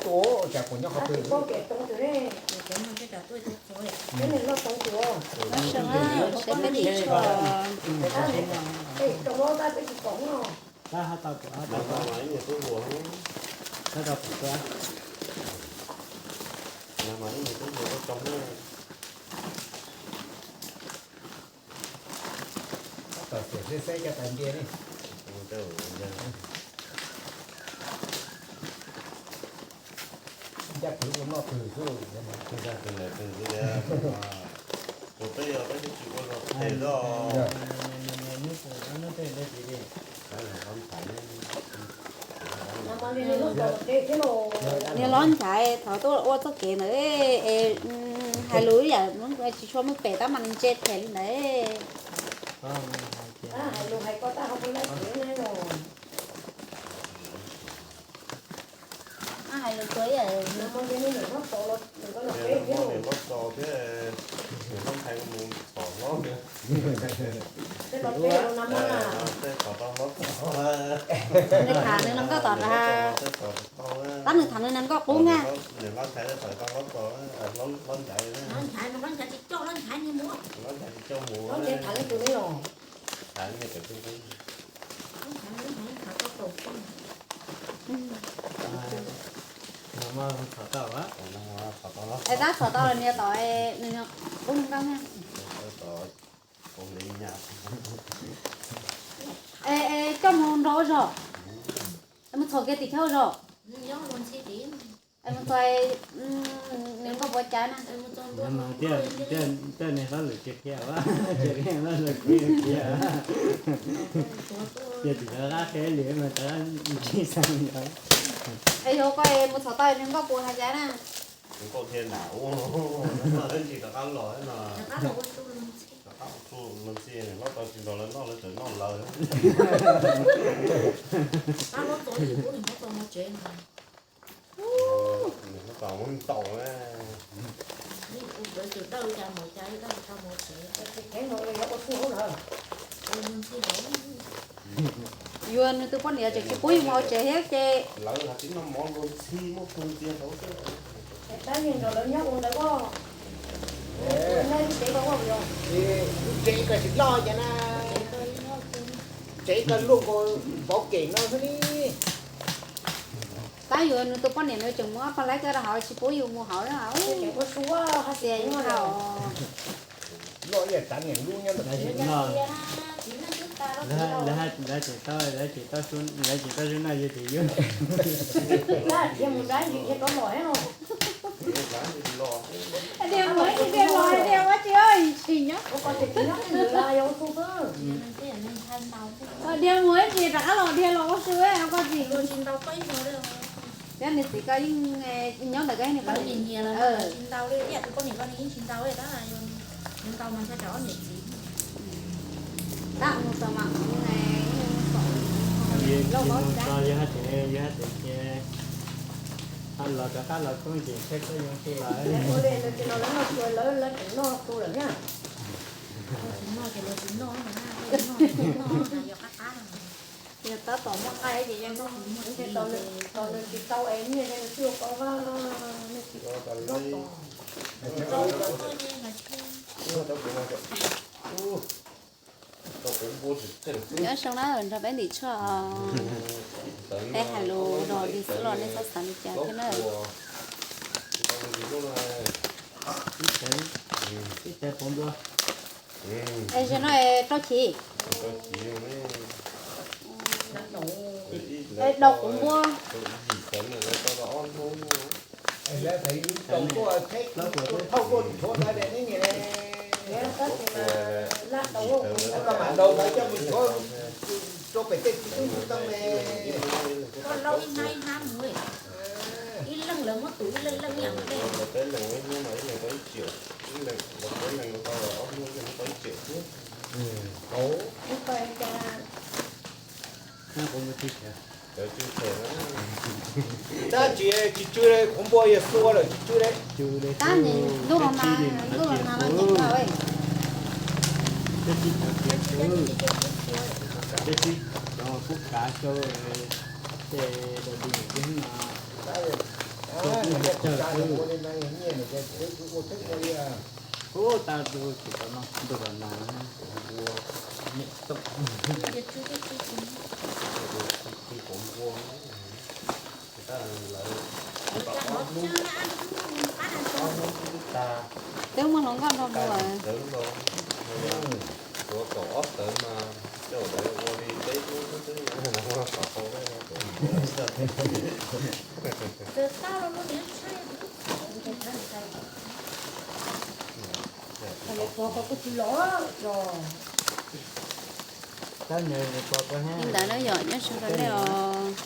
Tuaj cas puas nyob qhov twg? Nyob zoo, seb peb dim tshuaj. Tom xiam seb seb cov tais npias ne. Ncaj pwv ua noj pwg xwb. Ua teb yog tab sis tsis ua zog tes zog. Niag lob nchaiv thaum tuaj ua txoj kev ntawd es hais lus ib yam tsis tshua muaj pem tab mas nws ntse phem li ntawd. Hais lus txog ib yam, niam hlob txo thiab niam hlob ntxhais mus tom hlob, tej tom tau hlob txo. Nws tham nws nees nkauj tom na. Tab nws tham nws nees nkauj qub na. Niam hlob ntxhais tej tom tau hlob txo, hlob nchaiv. Hlob nchaiv tsis coj, hlob nchaiv niag mus. Hlob nchaiv tsis coj mus. Hlob nchaiv tham leej twg ne los? Tham niag pem tub qub. Es tab txhom tau los niag tom nws qub nees nkauj na. Es coj mus nrau zog, mus txhom kiag tim chaw zog. Mus txog nws nkauj puas caiv na. Tej niag hlob lwm tsis qhia, tsis qhia hlob lwm qhia. Ces tsis tau qab qhia li mas tau ntsib xeeb ntawd. Es yuav koj mus txhom tau nws nkauj puas hais caiv na. Nkauj thiaj nam ua, tsis rov qab los no. Rov qab los ua su los ntxhi, hlob tau tsis nrog lawv noj, lawv txawm noj lawv. Tab hlob txo ib yim pub niam hlob txo mus tsev no. Niam hlob txo mus ntaus na. Tus dawb cas mos cas ib dab tsis tau mus tsev. Yuav nws tus poj niam tseem tsis pub yus mus hauv tsev thiab ces. Lawv hais tsis noj mov luag ntxhi muab pw ntxiag hauv xwb. Tab yeej nrog lawv nyob ua ntawd os. Nyob lub tsev ko, lub tsev ko tsis loj cas na. Tsev ko luaj nkaus vauv kem no xwb li. Tab yuav nws tus poj niam nws tseem muab poj laib kawg rau hauv tsis pub yus mus hauv. Xiam ib hau. Loj ib yam tsav niam lub nyob ntawm. Lawv tseem tau, lawv tseem tau, lawv tseem tau zoo na yus tseem yuav. Dhia mus ib tsis dhia los, dhia ua tsis ua tsis nyob. Dhia mus ib tsis rov qab los dhia los ua su, koj tsis. Thiab nws txiv ko yeej nyob ntawm ko, nws qhov nyias nyias lawm, tsis ntau li, ib yam tus poj niam ko nws yeej tsis ntau li, tab yuav ntau mas ntshe tsam ob niam txiv. Tab mus txog mas yeej pom lauj, yog hais tias, yog hais tias ces ho los rov qab los koob ces ntshe koj yuav tu lawm. Ua li ntawd ces los lawv noj xwb, lawv tseem noj tu lawm na. Noj ces lawv tsis noj na, noj yog qab qab. Yog tab tom muaj nqaij ces yeej noj, ntshe tos nws tsis tau es nyiaj nws twb ua ko, nws tsis noj tos. Nyob zoo na, nrog peb ntim tshuaj, peb hais lus zog li xwb los nej txhob xav li cas thiab na. Es zaum no rau chiv. Dau kuv npua. Thauj tuaj tshuav ntawd ne, koj mam ntaus ntawd coj mus tshuav rau pem tej txiv tub tub tau ne. Koj lauj ib hnab ib hnab mus, ib leeg lawv muab tus ib leeg leej ib yam mus tej. Peb leeg ib hnab mas ib leeg tau ib tsiam, ib leeg, peb leeg tau ob hnub ib leeg tau ib tsiam xwb. Tab tsis, tsis tsw, qhuav npua yog xua lawm tsis tsw li. Tab ntuj los nag, ntuj los nag no ces. Tab sis cov kuv kav rau tej dog dig ntawm tib no. Ua li no nyiaj nws ces ua teb ua li. Ub, tau tus tsis tau no, ntuj los nag, ua nyiaj toj. Twb muaj hluas nkauj nrog mus lawm. Tuav kaum ob tawv mas coj lawv ua li peb lub xwb. Li ntawd na yom, nyob zoo rau nej os.